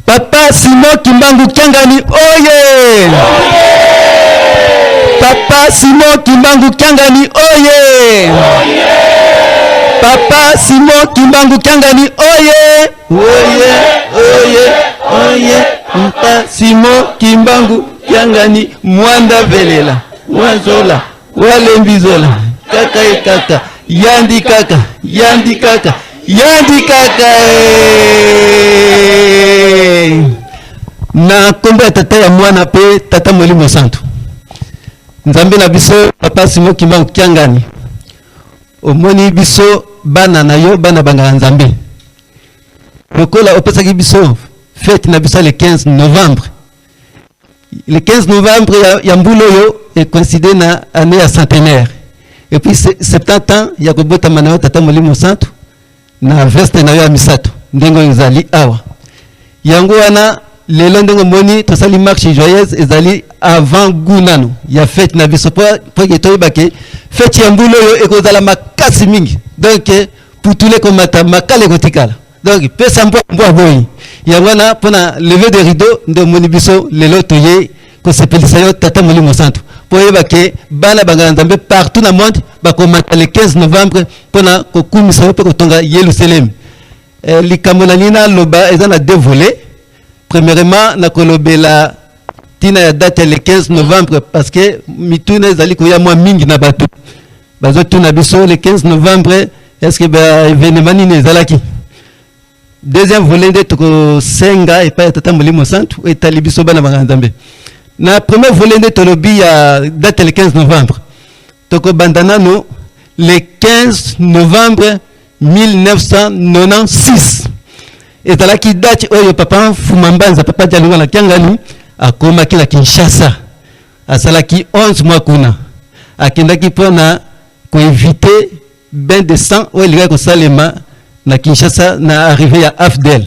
Papa Simon Kimbangu Kiangani oye! Papa Simon Kimbangu Kiangani oye! Papa Simon Kimbangu Kiangani oye! Oye, oye, oye! Papa Simon Kimbangu Kiangani mwanda velela wazola walembizola kaka e kaka yandi kaka yandi kaka yandi kaka e. Na nkombo ya tata ya mwana mpe tata molimo santu nzambe na biso papa Simon Kimbangu Kiangani omoni biso bana na yo bana bangaka nzambe lokola opesaki biso fete na biso le 15 novembre le 15 novembre ya, ya mbula oyo ecoïncide na année ya centenaire et puis 70 ans ya kobotama na yo tata molimo santu na veste na yo ya misato ndenge oyo ezali awa yango wana lelo ndenge omoni tosali marche joyeuse ezali avant goût nano ya fete na biso po ke toyeba ke fete ya mbula oyo ekozala makasi mingi donc putulu ekomata makala ekotikala donc pesa mbwa mbwa boyi yango wana mpona lever de rideau nde omoni biso lelo toye kosepelisa yo tata molimo santu mpo oyeba ke bana bangala nzambe partout na monde bakomata le 15 novembre mpona kokumisa yo mpe kotonga yelusalemi. Eh, likambo na nini naloba eza na deux volets. Premièrement nakolobela ntina ya date ya le 15 novembre parce que mituna ezali koya mwa mingi na bato bazotuna biso le 15 novembre est-ce que ba événement nini ezalaki. Deuxième volet nde tokosenga epai ya tata molimo santu etali biso bana banga nzambe. Na premier volet nde tolobi ya date le 15 novembre tokobanda nano le 15 novembre 1996. Ezalaki date oyo papa Mfuma Mbanza, papa Dialungana Kiangani, akomaki na Kinshasa. Asalaki 11 mois kuna. Akendaki mpona koevite bain de sang oyo elingaki kosalema na Kinshasa na arrivée ya AFDL.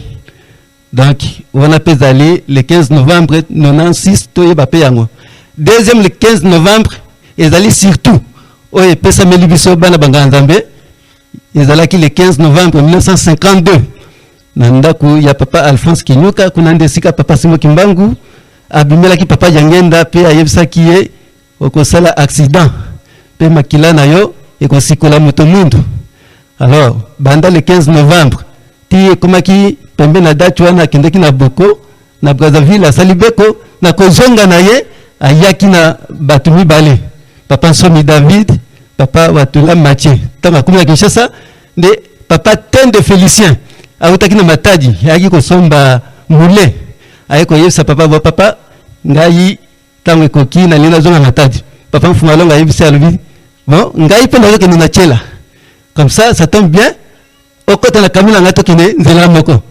Donc wana mpe ezali le 15 novembre 96, toyeba mpe yango. Deuxième, le 15 novembre ezali surtout oyo epesameli biso bana banganga Nzambe. Ezalaki le 15 novembre 1952 na ndako ya papa Alphonse Kinyuka. Kuna nde esika papa Simon Kimbangu abimelaki papa Diangenda mpe ayebisaki ye: okosala accident mpe makila na yo ekosikola moto mwindu. Alors banda le 15 novembre ti ekomaki pembe na date wana, akendeki na Boko na Brazzaville, asali beko. Na kozonga na ye, ayaki na bato mibale, papa Nsomi David, papa Watula Mathieu. Ntango akomi na Kinshasa, nde papa Tende Félicien awutaki na Matadi, ayaki kosomba mule, aye koyebisa papa: bo papa, ngai ntango ekoki, nalingi nazonga Matadi. Papa Mfuma Longo ayebisi, alobi: bon, ngai mpe nazokende na Tshela, comme ça, ça tombe bien, okota na camion na ngai, tokende nzela moko.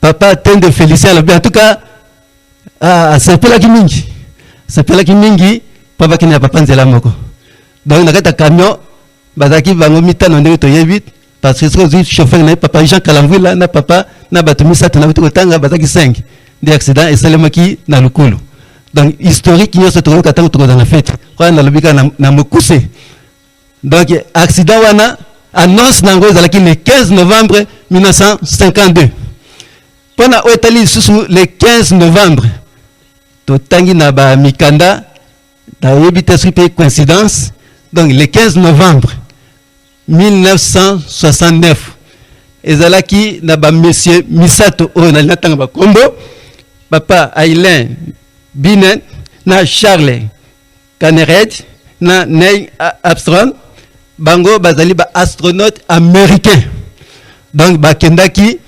Papa Tende Félicien alobi, en tout cas, asepelaki mingi, asepelaki mingi mpo bakende na papa nzela moko. Donc na kati ya camion bazalaki bango mitano, ndenge toyebi, parce que soki ozwi chauffeur na ye, papa Jean Kalamvwila, na papa na bato misato na kotanga, bazalaki 5. Nde accident esalemaki na Lukulu. Donc historique nyonso tokoyoka ntango tokozala na fête wana. Nalobi kaka na mokuse. Donc accident wana, annonce na yango ezalaki le 15 novembre 1952. Mpona oyo etali lisusu le 15 novembre, totangi na bamikanda, nayebi te soki mpe coïncidence. Donc le 15 novembre 1969 ezalaki na bamesie misato oyo nalingi natanga bakombo: papa Ailin Binen, na Charles Cannered, na Neil Armstrong. Bango bazali baastronaute américain. Donc bakendaki,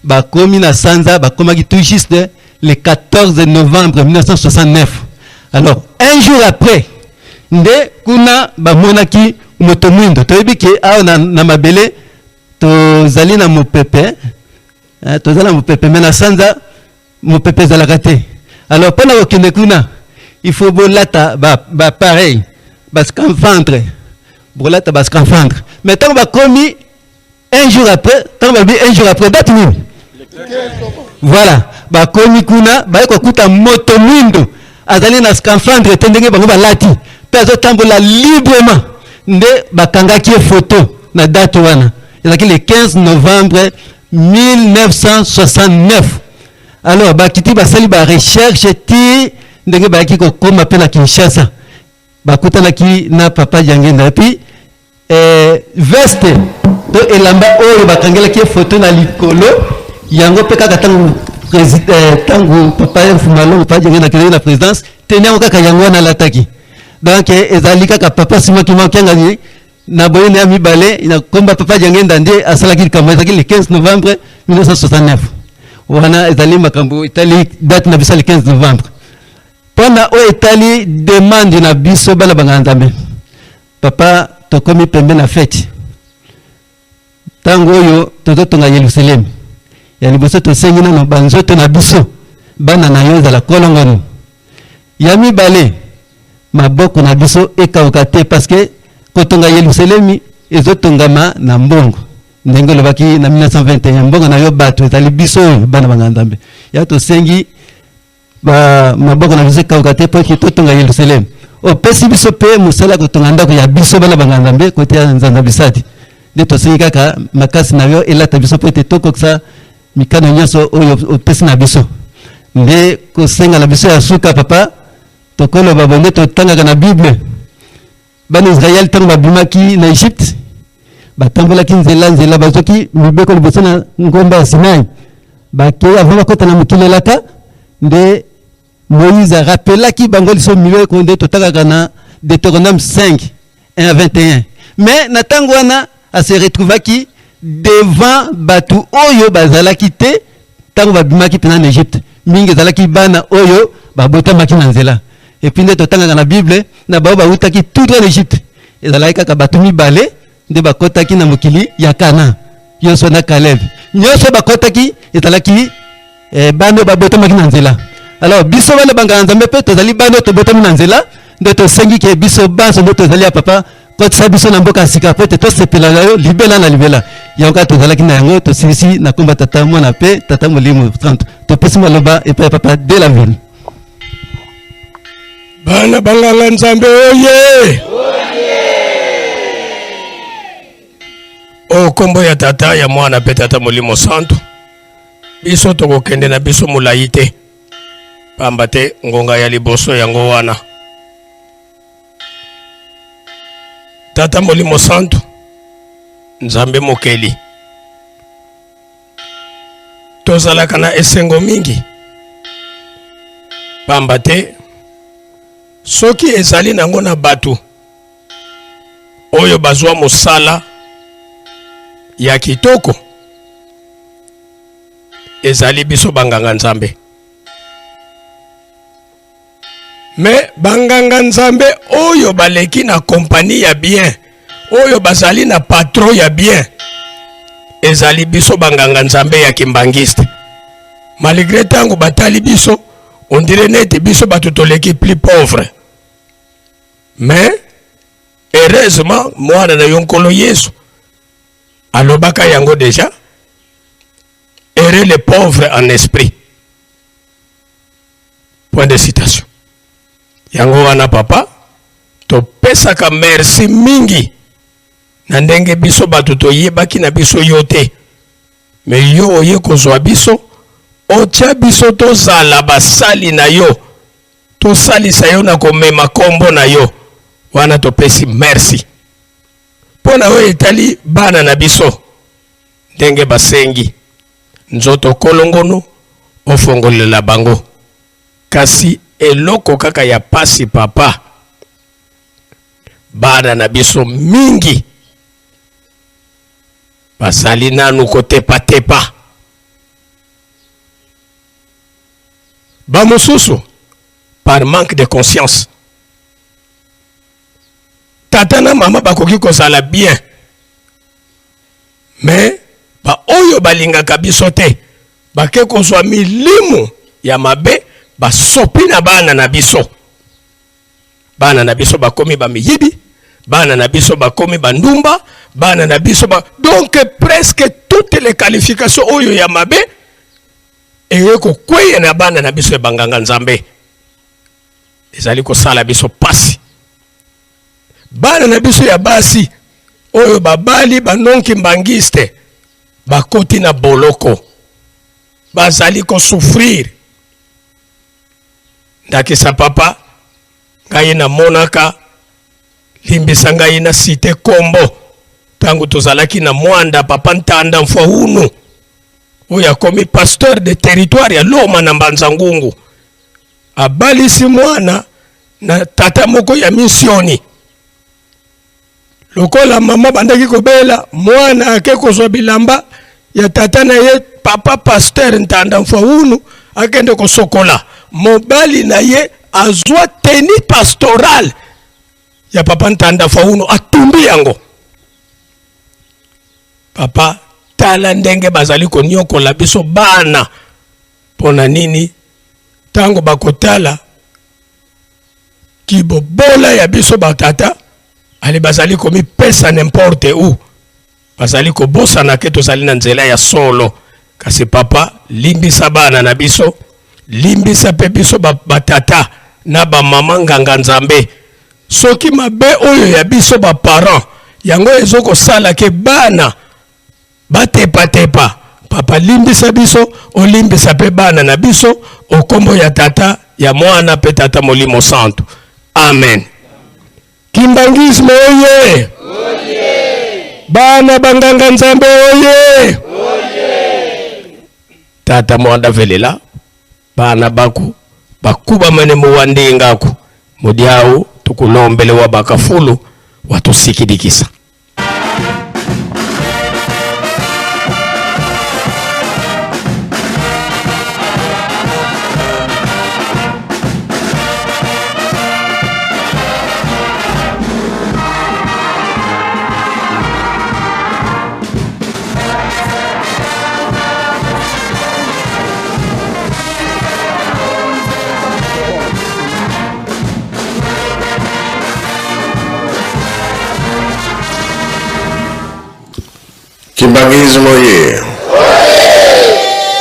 bakomi na sanza, bakomaki tout juste le 14 novembre 1969. Alors un jour après nde kuna bamonaki moto mwindo. Toyebi ke awa na mabele tozali na mopepe, tozali na mopepe, mais na sanza mopepe ezalaka te. Alors mpona kokende kuna, il faut bolata bapareil, bascaphandre, bolata bascaphandre. Mais ntango bakomi un jour après, ntango balobi un jour après, date nini? Voilà, bakomi kuna, baye kokuta moto mwindo azali na scaphandre te, ndenge bango balati, mpe azotambola librement. Nde bakangaki ye photo na date wana, ezalaki le 15 novembre 1969. Alors bakiti, basali barecherche ti ndenge bayaki kokóma mpe na Kinshasa, bakutanaki na papa Diangenda. Et puis veste to elamba oyo bakangelaki ye photo na likolo yango mpe kaka, ntango ntango papa Mfuma Longo, papa Diangenda akendaki na présidence, teni yango kaka yango wana alataki. Donc ezali kaka papa Simon Kimbangu Kiangani na boyene ya mibale na komba papa Diangenda nde asalaki likambo. Ezalaki le 15 novembre 1969. Wana ezali makambo etali date na biso, le 15 novembre. Mpona oyo etali demande na biso bana banganga Nzambe, papa, tokomi pembe na fête. Ntango oyo tozotonga Yerusalemi, ya liboso tosengi nano banzoto na biso bana na yo ezala kolongono. Ya mibale, maboko na biso ekauka te, parce que kotonga Yerusalemi ezotongama na mbongo, ndenge olobaki na 1921, mbongo na yo bato ezali biso oyo bana banga Nzambe. Ya tosengi ba maboko na biso ekauka te mpo ete totonga Yerusalemi. Opesi biso mpe mosala ya kotonga ndako ya biso bana banga Nzambe kote ya Nzanza Bisadi. Nde tosengi kaka makasi na yo elata biso mpo ete tokokisa mikano nyonso oyo opesi na biso. Nde kosenga na biso ya suka, papa, tokoloba bonde totangaka na Bible: bana Israel ntango babimaki na Egypte, batambolaki nzela nzela, bazwaki mibeko liboso na ngomba ya Sinai. Bakei, avant bakɔta na mokili elaka, nde Moïse arapelaki bango liso mibeko, nde totangaka na Deutéronome 5 1 à 21. Mais na ntango wana ase retrouvaki devant bato oyo bazalaki te ntango babimaki mpena na Egypte. Mingi ezalaki bana oyo babotamaki na nzela. Et puis nde totangaka na Bible, na bao bawutaki tout droit na Egypte, ezalaki kaka bato mibale. nde bakotaki na mokili ya Kana. Yosua na Caleb nyonso bakotaki ezalaki eh, bana oyo babotamaki na nzela. Alors biso bana banganga Nzambe mpe tozali bana oyo tobotami na nzela, nde tosengi ke biso banso nde tozali ya papa, kotisa biso na mboka ya sika mpo ete tosepela na yo libela na libela. Yango kaka tozalaki na yango, tosilisi na komba Tata, Mwana mpe Tata Molimo Santo. Topesi maloba epai ya papa de la ville. Bana banganga Nzambe oye! O kombo ya Tata, ya Mwana mpe Tata Molimo Santo, biso tokokende na biso molai te, pamba te ngonga ya liboso yango wana. Tata Molimo Santo, Nzambe mokeli, tozalaka na esengo mingi pamba te soki ezali nango na bato oyo bazwa mosala ya kitoko ezali biso banganga Nzambe. Me banganga Nzambe oyo baleki na kompani ya bien, oyo bazali na patron ya bien, ezali biso banganga Nzambe ya kimbangiste. Malgre ntango batali biso ondire neti biso bato toleki plus pauvre, mais heureusement mwana na yo Nkolo Yesu alobaka yango deja, heureux les pauvres en esprit, point de citation. Yango wana papa, topesaka merci mingi na ndenge biso bato toyebaki na biso yo te, me yo oye kozwa biso, otya biso tozala basali na yo, tosalisa yo na komema kombo na yo. Wana topesi merci mpo na oyo etali bana na biso, ndenge basengi nzoto kolongono ofongolela bango. Kasi eloko kaka ya pasi papa, bana na biso mingi bazali nanu kotepatepa. Bamosusu par manque de conscience, tata na mama bakoki kozala bien, mais baoyo balingaka biso te bake kozwa milimu ya mabe, basopi na bana na biso. Bana na biso bakomi bamiyibi, bana na biso bakomi bandumba, bana na biso ba... donc presque toutes les qualifications oyo ya mabe eye kokweya na bana na biso ya banganga Nzambe. Ezali kosala biso pasi. Bana na biso ya basi oyo babali banonki mbangiste bakoti na boloko, bazali kosouffrir. Ndakisa papa, ngai namonaka, limbisa ngai na cite kombo, ntango tozalaki na Mwanda, papa Ntanda Mfwaunu oyo akomi pasteur de territoire ya Loma na Mbanza Ngungu, abalisi mwana na tata moko ya misioni. Lokola mama bandaki kobela, mwana ake kozwa bilamba ya tata na ye papa pasteur Ntanda Mfwaunu, akende kosokola. Mobali na ye azwa tenue pastorale ya papa Ntanda Mfwaunu, atumbi yango. Papa, tala ndenge bazali konyokola biso bana. Mpo na nini? Ntango bakotala kibobola ya biso batata, ale bazali komipesa n'importe où, bazali kobosana ke tozali na nzela ya solo. Kasi papa, limbisa bana na biso, limbisa mpe biso batata na bamama nganga Nzambe. Soki mabe oyo ya biso baparent yango ezokosala ke bana batepatepa, papa limbisa biso, olimbisa mpe bana na biso, okombo ya Tata, ya Mwana mpe Tata Molimo Santo. Amen. Kimbangisme oye! Bana banganga Nzambe oye! Tata mwanda velela bana baku bakubamane muwandingaku mudiau tukulombele wa bakafulu watusikidikisa. Kimbanguisme oye!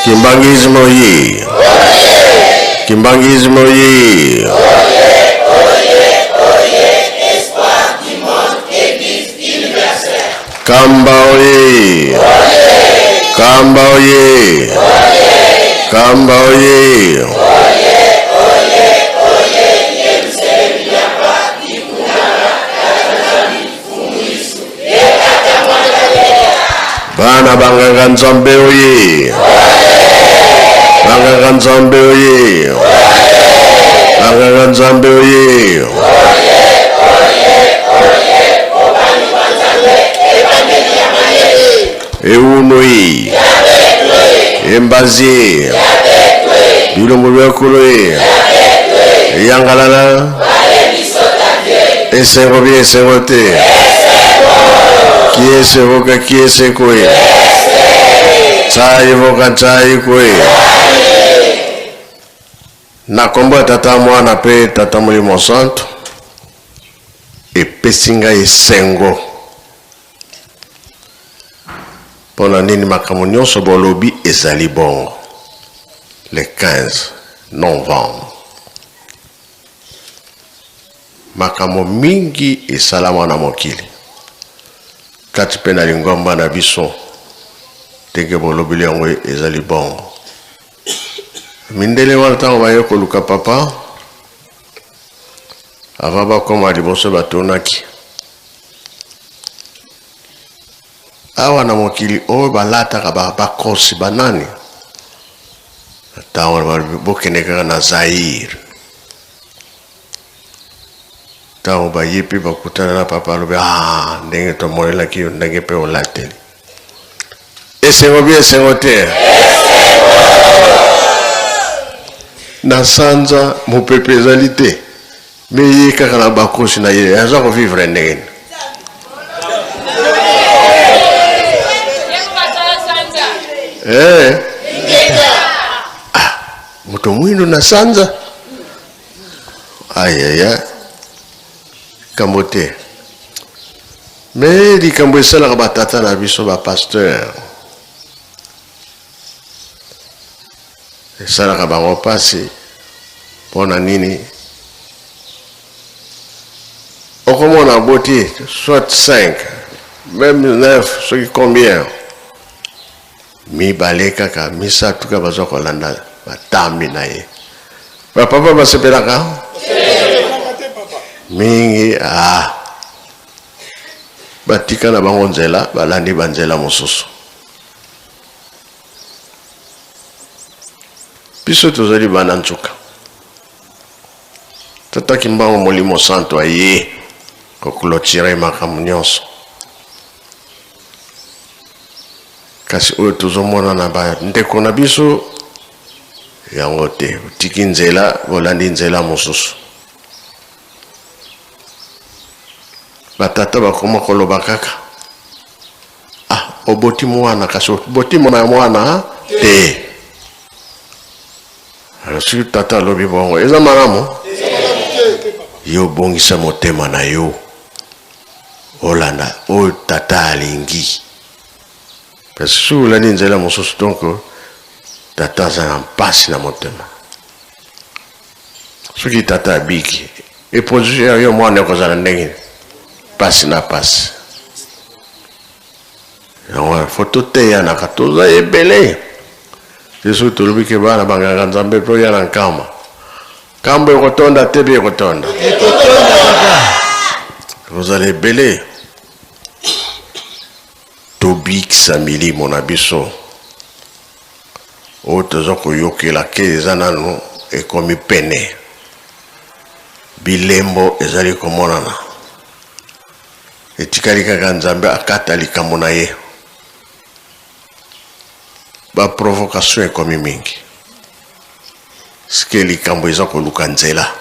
Kimbanguisme oye! Kimbanguisme oye! Kamba oye! Kamba oye! Kamba oye! Bana banganga Nzambe oye! Banganga Nzambe oye! Banganga Nzambe oye! Eunoi Embazi Bilongo bya kolo ye Eyangalala Esengo bi esengo te Kiesevoka kiesekwe Tsaivoka tsaikwe Na kombo ya Tata Mwana pe Tata Molimo Santu epesi ngai esengo mpo na nini makambo nyonso bolobi ezali bongo le 15 novembre makambo mingi esalama na mokili kati mpe na lingomba na biso ndenge bolobeli yango ezali bongo mindele wana ntango baye koluka papa avant bakoma liboso batunaki awa na mokili oyo balataka bakosi banani ntango bokende kaka na Zaire ntango baye mpe bakutana na papa alobi ah, ndenge tomonelaki yo ndenge mpe olateli esengo bi esengo te na sanza mopepe ezali te me ye kaka na bakosi na ye aza kovivre ndenge nini eh. ah, moto mwindo na sanza ayaya likambo te me likambo esalaka batata na biso bapasteur esalaka bango mpasi mpo na nini okomona boti soit 5 meme 9 soki combien mibale kaka misato kaka baza kolanda batambi na ye bapapa basepelaka mingi ah batika na bango nzela balandi banzela mosusu biso tozali bana nsuka tata kimbangu molimo santo aye koclotire makambo nyonso kasi oyo tozomona na bandeko na biso yango te otiki nzela bolandi nzela mosusu batata bakoma koloba kaka ah oboti mwana kasi oboti mwana ya mwana te alors soki tata alobi bongo eza malamu yo obongisa motema na yo olanda oyo tata alingi kasi soki olandi nzela mosusu donc tata aza na mpasi na motema soki tata abiki eposition ya yo mwana ekozala ndenge mpasi na mpasi yango wana fo toteyanaka toza ebele te soki tolobi ke bana banganga nzambe toya na nkama nkambo ekotonda te mpe ekotonda tozala ebele tobikisa milimo na biso oyo toza koyokela ke eza nanu ekomi pene bilembo ezali komonana etikali kaka nzambe akata likambo na ye baprovocation ekomi mingi sike likambo eza koluka nzela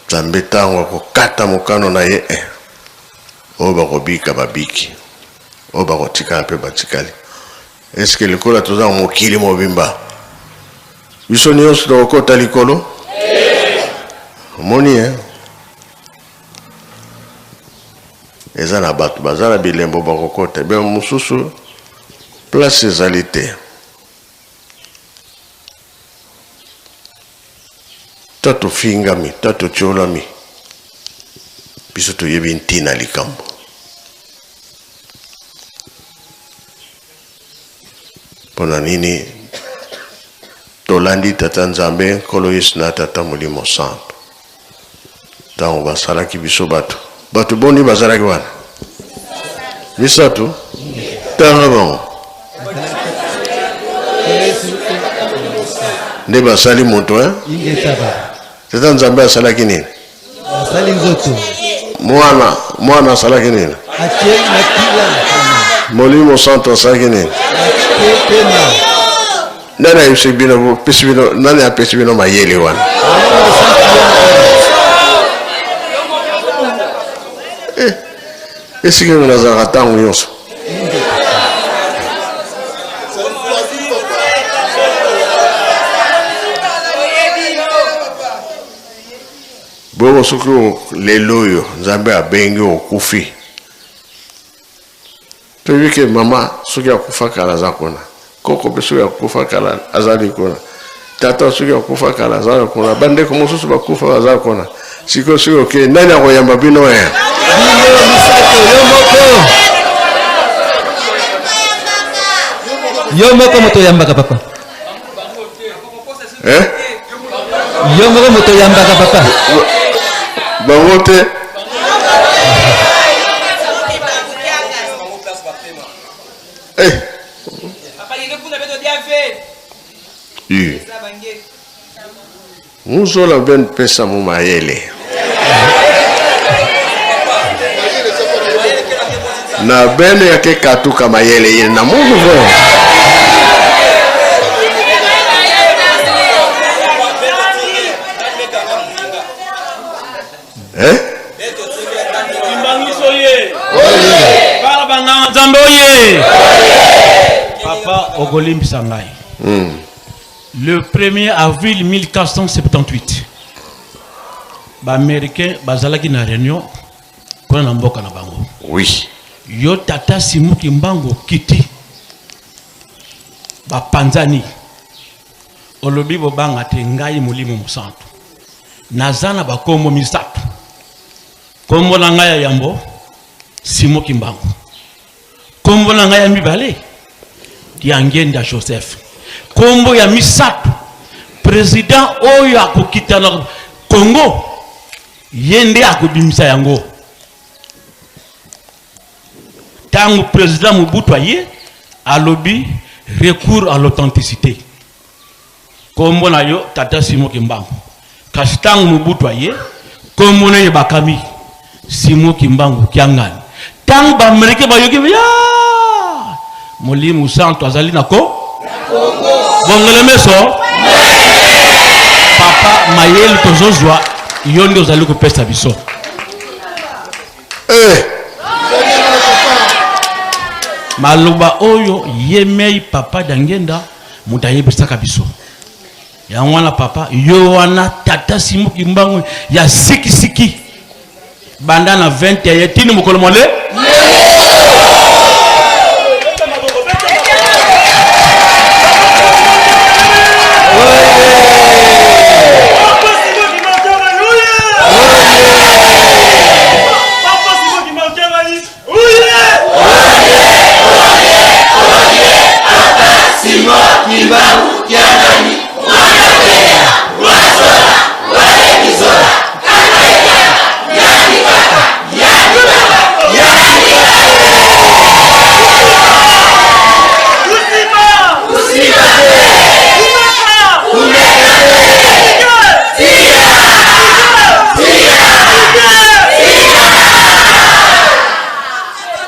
nzambe ntango akokata mokano na ye eh, oyo bakobika babiki oyo bakotikala mpe batikali eske lokola toza mokili mobimba biso nyonso tokokota likolo omoni eh? Eza na bato baza na bilembo bakokota, be mosusu place ezali te. Ta tofingami, ta totiolami, biso toyebi ntina likambo. Mpo na nini tolandi Tata Nzambe, Nkolo Yesu na Tata Molimo Santu? Ntango basalaki biso bato, bato boni bazalaki wana? Misato. Tanga bango nde basali moto eh? Tata Nzambe asalaki nini? Asali nzoto. Mwana, mwana asalaki nini? Atie makila. Molimo Santo asalaki nini? Atie pema. Nani ayebisi bino, pesi bino, nani apesi bino mayele wana? Eh, esika nazalaka ntango nyonso. Bongo soki lelo oyo Nzambe abengi okufi, toyebi ke mama soki akufa kala aza kuna, koko mpe soki akufa kala azali kuna, tata soki akufa kala aza kuna, bandeko mosusu bakufa baza kuna. Sikoyo soki okei, nani akoyamba bino? E bino misato, yo moko, yo moko moto oyambaka papa. Eh? Yo moko moto oyambaka papa. Bango te. Eh. Muzola ben pesa mu mayele. Na bene yake katuka mayele ye na Mungu vo. Eh? Kimbangiso ye. Bana banganga Nzambe oye. Papa okolimbisa ngai. Le 1er avril 1478, ba Américains bazalaki na réunion kuna na mboka na bango. Oui. Yo tata Simon Kimbangu okiti, bapanzani, olobi bobanga te, ngai Molimo Mosantu naza na bakombo misato. Kombo na ngai ya yambo Simon Kimbangu, kombo na ngai ya mibale Diangienda Joseph, kombo ya misato president oyo akokita na Congo ye nde akobimisa yango. Tango president Mobutu aye alobi recours à l'authenticité, kombo na yo tata Simon Kimbangu. Kasi tango Mobutu aye kombo na ye bakami Simon Kimbangu Kiangani. Tango ba Américains bayoki ya Molimo Santo azali na ko bongole meso papa mayele tozozwa yo nde ozali kopesa biso. Eh. Maloba oyo ye mei papa Diangienda moto ayebisaka biso yango wana papa yo wana tata Simon Kimbangu ya sikisiki banda na 21 tini mokolo mole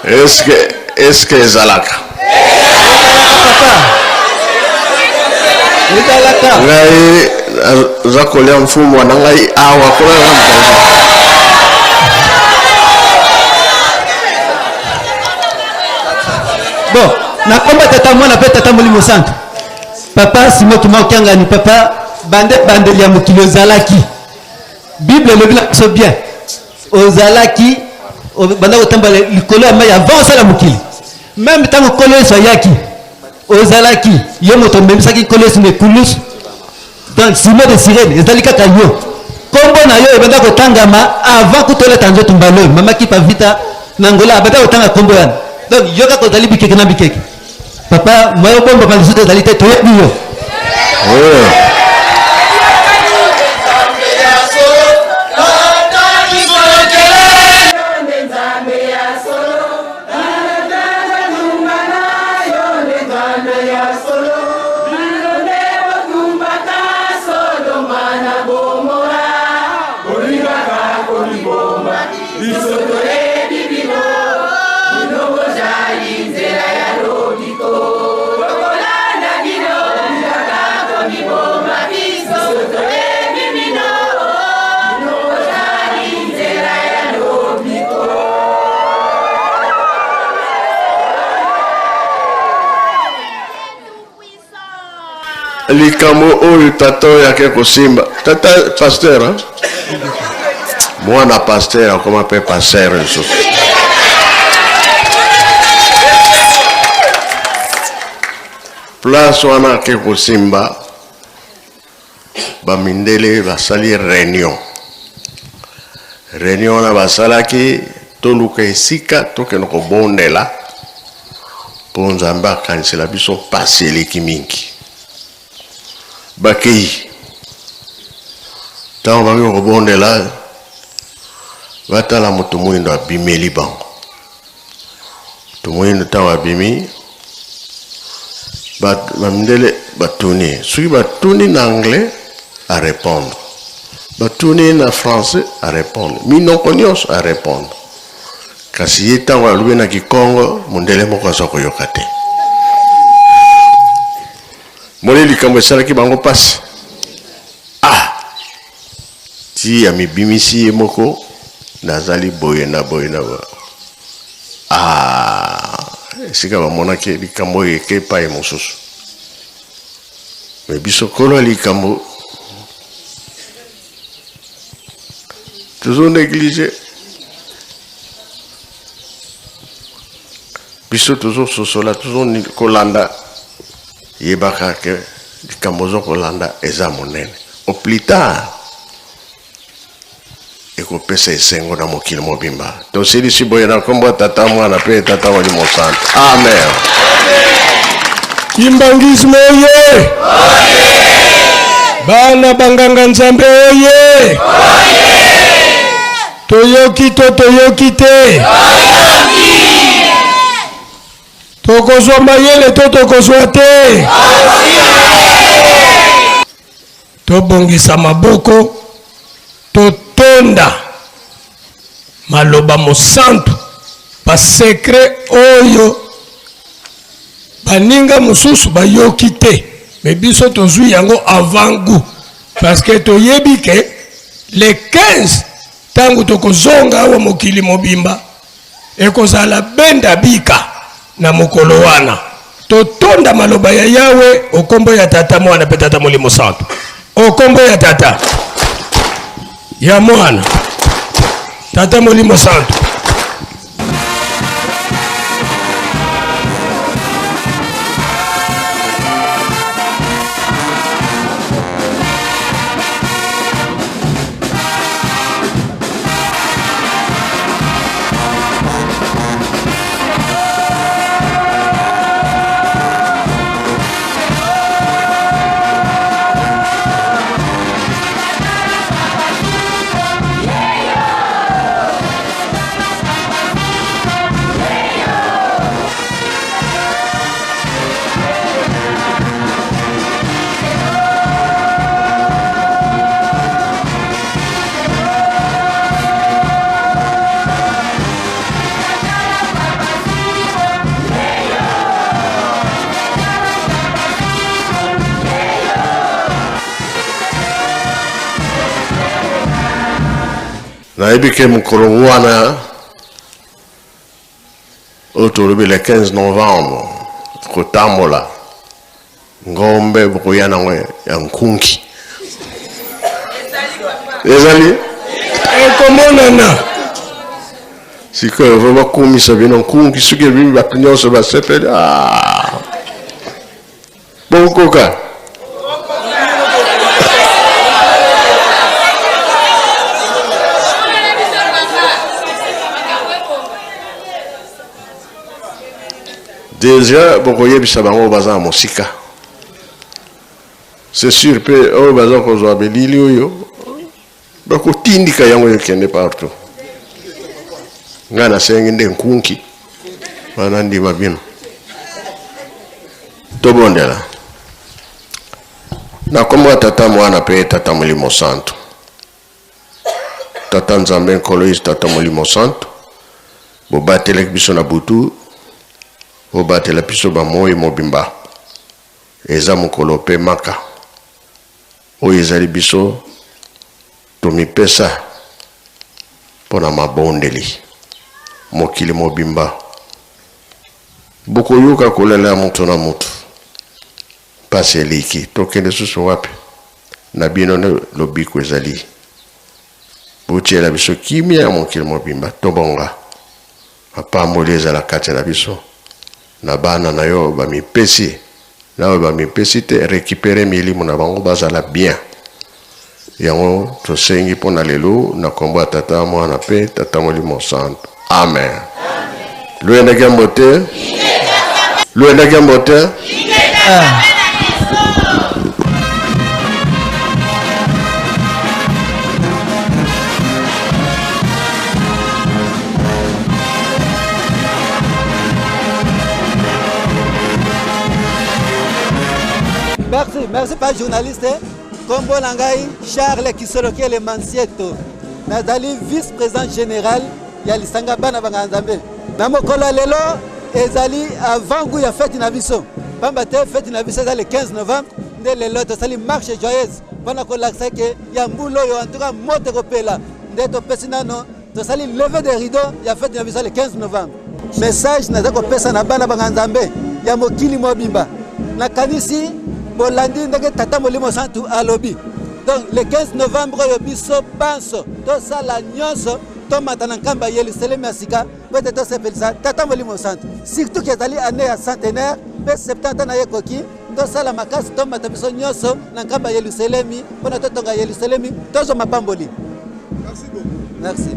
Est-ce que, est-ce que ezalaka? Ezalaka. Ngai naza kolia mfumu na ngai awa kuna na mpanzi. Bon, nakomba tata mwana mpe tata Molimo Santo. Papa Simon Kimbangu Kiangani, papa bande bandeli ya mokili ozalaki. Bible elobi na biso bien. Ozalaki Obanda kotambola likolo ya mai avant osala mokili. Meme ntango Nkolo Yesu ayaki, ozalaki yo moto omemisaki Nkolo Yesu na ekulusu. Donc Simon de Cyrène ezali kaka yo. Kombo na yo ebanda kotangama avant kutu olata nzoto mbala oyo. Mama Kipa Vita na Angola abanda kotanga kombo wana. Donc yo kaka ozali bikeke na bikeke. Papa, moyen obombama lisusu ezali te, toyebi yo. Oh. Likambo oyo tata oyo ake kosimba tata pasteur hein? Mwana pasteur akoma mpe pasteur lisusu. Place wana ake kosimba bamindele basali réunion. Réunion wana basalaki toluka esika tokende kobondela mpo Nzambe akanisela biso mpasi eleki mingi. Bakei ntango bangi kobondela, batala moto moyindo abimeli bango. Moto moyindo ntango abimi, bamindele batuni, soki batuni na anglais a répondre, batuni na français a répondre, minoko nyonso a répondre. Kasi ye ntango alobi na kikongo, mondele moko aza koyoka te. Moni likambo esalaki bango mpasi. Ah! Ti amibimisi ye moko, nazali boye na boye na boye. Ah! Esika bamonaki likambo oyo eke epai mosusu. Me biso kolo ya likambo tozo néglige. Biso tozososola, tozokolanda, yebaka ke likambo ozokolanda eza monene. Au plus tard ekopesa esengo na mokili mobimba. Tosilisi boye na nkombo ya Tata, Mwana mpe Tata Molimo Santo. Amen. Kimbanguisme oye! Bana banganga Nzambe oye! Toyoki to toyoki te? Tokozwa mayele to tokozwa te? Tobongisa maboko, totonda maloba mosantu, basekre oyo baninga mosusu bayoki te, me biso tozwi yango avant goût, parce que toyebi ke le 15 ntango tokozonga awa mokili mobimba ekozala benda bika. Na mokolo wana totonda maloba ya Yawe okombo ya Tata, Mwana mpe Tata Molimo Santu. Okombo ya Tata, ya Mwana, Tata Molimo Santu. Nayebi ke mokolo wana oyo tolobi le 15 novembre kotambola ngombe bokoya nango ya nkunki ezali ekomonana. Sikoyo vo bakumisa bino nkunki soki ebimi bato nyonso basepeli. Ah! Bokoka. Deja bokoyebisa bango baza na mosika. C'est sûr pe oyo baza kozwa bilili oyo bakotindika yango ekende partout. Ngai nasengi nde nkunki wana ndima bino. Tobondela. Na nkombo ya Tata, Mwana mpe Tata Molimo Santu. Tata Nzambe Nkolo Yesu, Tata Molimo Santu, bobatelaki biso na butu, bobatela biso ba moi mobimba. Eza mokolo pe maka oyo ezali biso tomipesa mpo na mabondeli mokili mobimba. Bokoyoka kolela ya moto na moto. Mpasi eleki, tokende susu wapi? Na bino nde lobiko ezali. Botiela biso kimia ya mokili mobimba, tobonga. Mapamboli ezala kati na biso na bana na yo bamipesi na oyo bamipesi te, recuperer milimo na bango bazala bien. Yango tosengi mpo na lelo na kombo ya Tata, Mwana mpe Tata Molimo Santu. Amen. Luyendaki ya mbote. Luyendaki ya mbote. Merci, merci pas journaliste. Kombo na ngai Charles Kisolokele Mansieto. Nazali vice-président général ya lisanga bana banga Nzambe. Na mokolo ya lelo ezali avant goût ya fête na biso. Pamba te fête na biso eza le 15 novembre nde lelo tosali marche joyeuse mpona kolakisa ke ya mbula oyo en tout cas moto ekopela nde topesi nano tosali leve de rideau ya fete na biso le 15 novembre. Message naza kopesa na bana banga Nzambe ya mokili mobimba, nakanisi bolandi ndenge Tata Molimo Santu alobi. Donc le 15 novembre oyo biso banso tosala nyonso tomata na nkamba ya Yelusalemi ya sika mpo ete tosepelisa Tata Molimo Santu, surtout ke ezali année ya centenaire mpe 70 ans na ye ekoki. Tosala makasi tomata biso nyonso na nkamba ya Yelusalemi mpo na totonga Yelusalemi, tozwa mapamboli. Merci beaucoup. Merci.